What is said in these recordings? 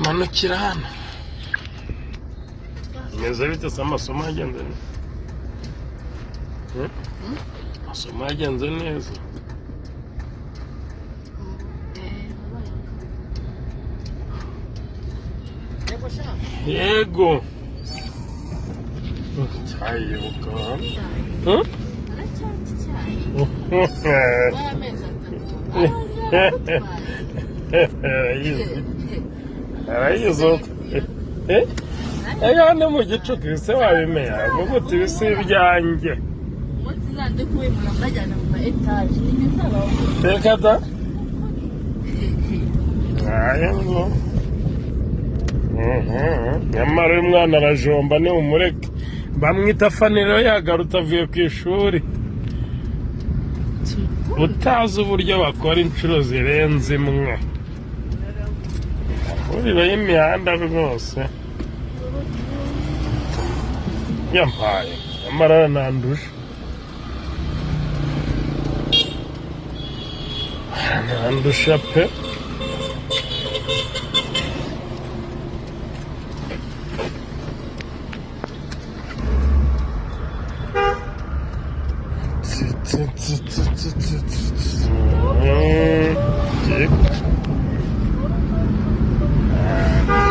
Manukira hano. Meze bite se? Amasomo yagenze neza? Hmm? Amasomo yagenze neza? Yego, cyayibuka. Hmm? Arayizi, arayizi. Eh, ega ni mu gicuku ese wabimenya vuga uti ibi si ibyanjye. Umunsi nzajya kubimura mbajyana mu ma etaje nibyo nzabaho. Reka da. Aya ngo. Nyamara uyu mwana arajomba, ni umureke. Bamwita Faniro, yagarutse avuye ku ishuri. Utazi uburyo bakora inshuro zirenze imwe. Ihuriro y'imihanda rwose. Yampaye. Nyamara aranandusha. Aranandusha pe.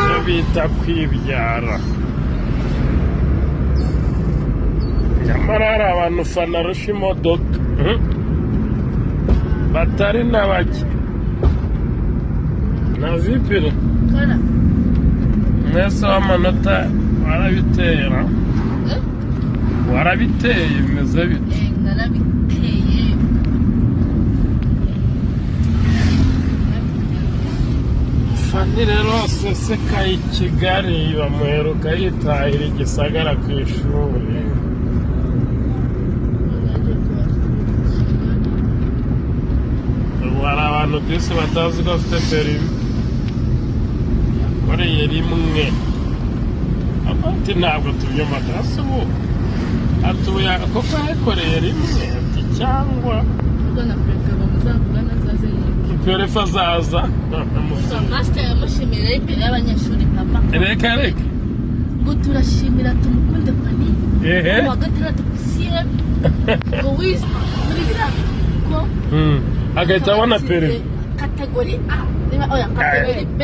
Icyo bita kwibyara. Nyamara hari abantu fana arusha imodoka. Batari na bake na vipiri. Kora. Mwese w'amanota warabitera? Eh? Warabiteye, bimeze bite? Eh, narabiteye. Fani rero asesekaye i Kigali, bamuheruka yitahira i Gisagara ku ishuri. Ubu hari abantu disi batazi ko afite perimi, yakoreye rimwe. Ati ntabwo tubyumva hasi ubu, ati ubu koko yakoreye rimwe, ati cyangwa Ubwo na perezida muzavugana azaze yige. Perefe azaza. Master yamushimira imbere y'abanyeshuri, papa. Reka reka. Ngo turashimira tumukunde Fani. Ehe. Ku wa gatandatu CM ngo wize muri biriya ko Agahita abona perimi. Catégorie A niba, oya, catégorie B,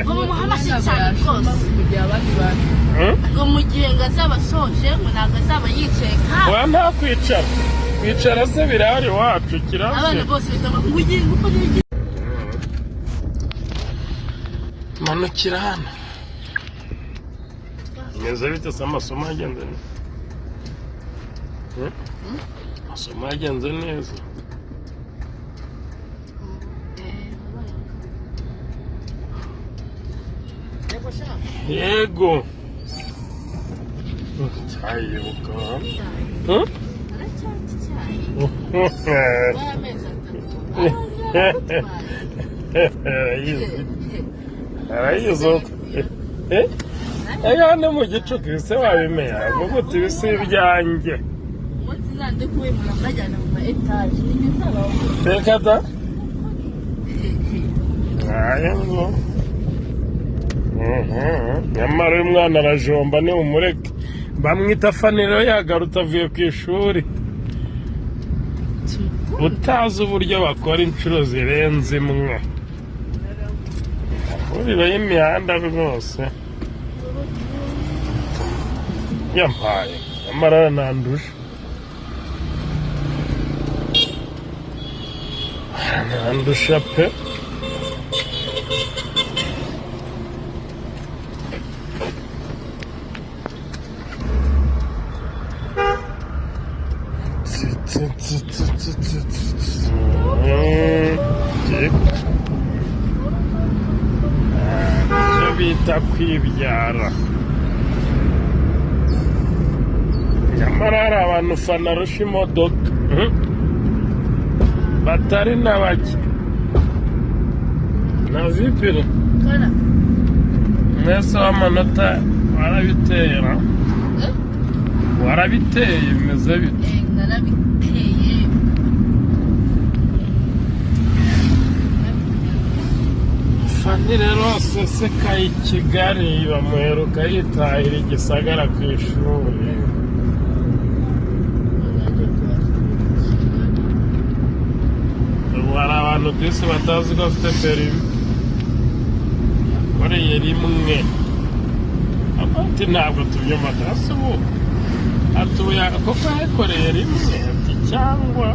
ngo mumuhe amashyi cyane rwose. Ngo mu gihe ngo azaba asoje, ngo ntabwo azaba yicaye nkawe. Oya, nta kwicara, kwicara se birahari iwacu? Abana Kirazira. bose bituma ngo ugiye gukora iki. Manukira hano. Meze bite se? Amasomo yagenze neza? Hmm? Amasomo yagenze neza? Yego, cyayibuka. Hmm? Arayizi, arayizi. Eh, ega ni mu gicuku ese wabimenya vuga uti ibi si ibyanjye. Umunsi nzajya kubimura mbajyana mu ma etaje nibyo nzabaho. Reka da. Aya ngo. Nyamara uyu mwana arajomba, ni umureke. Bamwita Faniro, yagarutse avuye ku ishuri. Utazi uburyo bakora inshuro zirenze imwe. Ihuriro y'imihanda rwose. Yampaye. Nyamara aranandusha. Aranandusha pe. Icyo bita kwibyara. Nyamara hari abantu fana arusha imodoka. Batari na bake na vipiri. Kora. Mwese w'amanota warabitera? Eh? Warabiteye, bimeze bite? Eh, narabiteye. Fani rero asesekaye i Kigali, bamuheruka yitahira i Gisagara ku ishuri. Ubu hari abantu disi batazi ko afite perimi, yakoreye rimwe. Ati ntabwo tubyumva hasi ubu, ati ubu koko yakoreye rimwe, ati cyangwa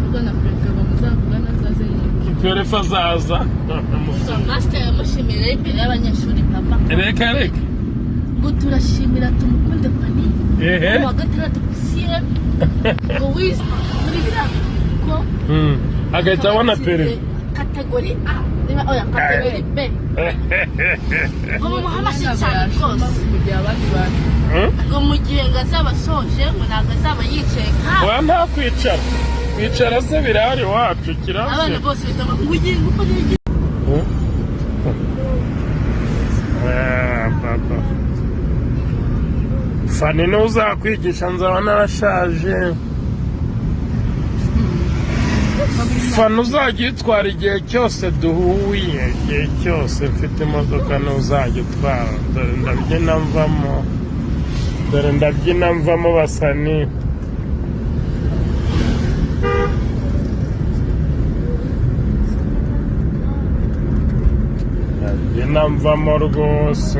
Ubwo na perezida muzavugana azaze yiga. Perefe azaza. Master yamushimira imbere y'abanyeshuri papa. Reka reka. Ngo turashimira tumukunde Fani. Ehe. Mu wa gatandatu PCM. Ngo wize muri biriya ko Agahita abona perimi. Category A. Niba oya category B. Ngo mumuhe amashyi cyane rwose. Ngo mu gihe ngo azaba asoje ngo ntabwo azaba yicaye nkawe. Oya, nta kwicara, kwicara se birahari iwacu Abana kirazira. bose bituma ngo ugiye gukora iki? Ah, papa Fani niwe uzakwigisha, nzaba narashaje. Fani uzajya uyitwara igihe cyose duhuye, igihe cyose mfite imodoka ntuzajya utwara. Dore ndabyina mvamo, dore ndabyina mvamo basani. Ndabyina mvamo rwose.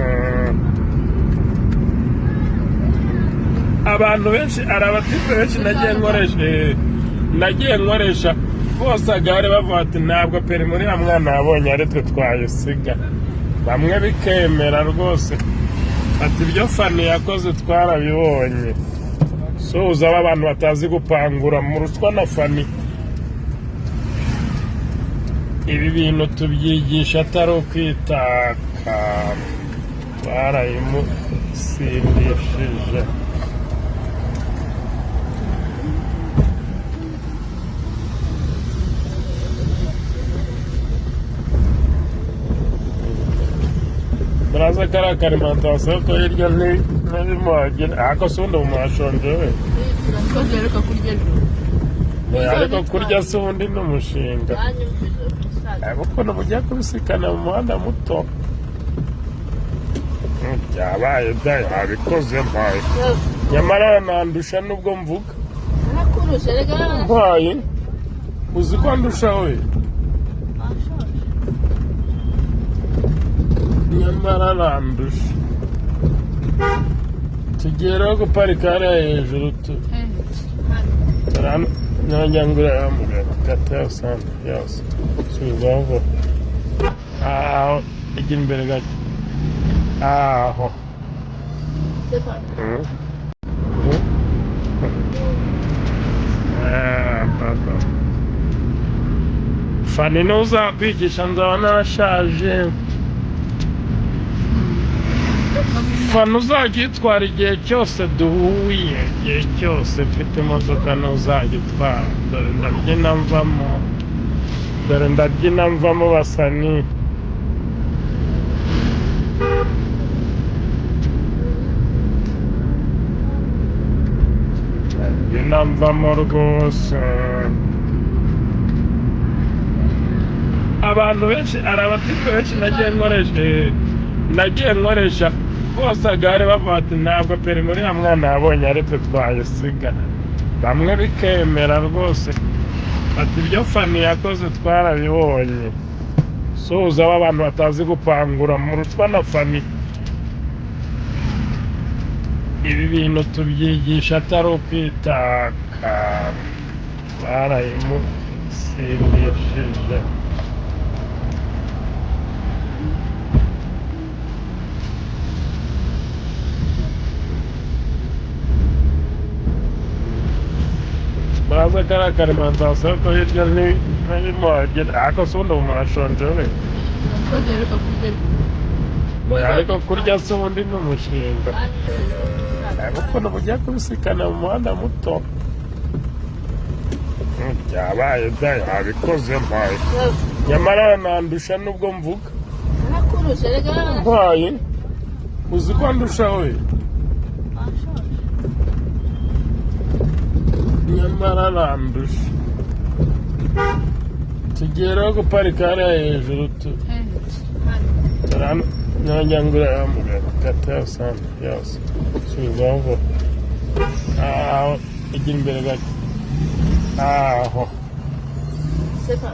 Abantu benshi, hari abatipe benshi nagiye nkoresha, nagiye nkoresha bose agare bavuga ati ntabwo perimi uriya mwana yabonye ari twe twayisiga. Bamwe bikemera rwose, ati ibyo Fani yakoze twarabibonye. Suhuza aba abantu batazi gupangura murushwa na Fani. Ibi bintu tubyigisha atari ukwitaka, twarayimusindishije. Muraza kariya karimantasiyo ko hirya ntibimuhagire, ariko si ubundi ubu murashonje we? Turakoze kurya ejo. Ariko kurya si ubundi ni umushinga. Banyumvise umusaza. Ariko ukuntu mugiye kubisikana mu muhanda muto. Byabaye da, yabikoze mpaye, nyamara nandusha nubwo mvuga. Narakurusha rega. Mpaye, uzi ko ndusha we? Ashaje. Nyamara arandusha. Tugiye rero guparika hariya hejuru tu nongera ngura yamugana gata yose hano yose subizaho vuba aho igira imbere gake aho. Ah, papa Fani niwe uzakwigisha, nzaba narashaje. Fani uzajya uyitwara igihe cyose duhuye, igihe cyose mfite imodoka ntuzajya utwara. Dore ndabyina mvamo, dore ndabyina mvamo basani. Ndabyina mvamo rwose. Abantu benshi, hari abatipe benshi nagiye nkoresha, nagiye nkoresha bose agare bavuga ati ntabwo perimi uriya mwana yabonye ari twe twayisiga. Bamwe bikemera rwose, ati ibyo Fani yakoze twarabibonye. Suhuza aba abantu batazi gupangura murushwa na Fani. Ibi bintu tubyigisha atari ukwitaka, twarayimusindishije. Muraza kariya karimantasiyo ko hirya ntibimuhagire, ariko si ubundi ubu murashonje we? Ariko kurya se ubundi ni umushinga. Ariko ukuntu mugiye kubisikana mu muhanda muto. Byabaye da, yabikoze mpaye, nyamara nandusha nubwo mvuga. Narakurusha rega. Mpaye, uzi ko ndusha we? Ashaje. Nyamara arandusha. Tugiye rero guparika hariya hejuru nongera ngura yamugati kata yose hano yose subizaho vuba aho igira imbere gake aho. Sepa.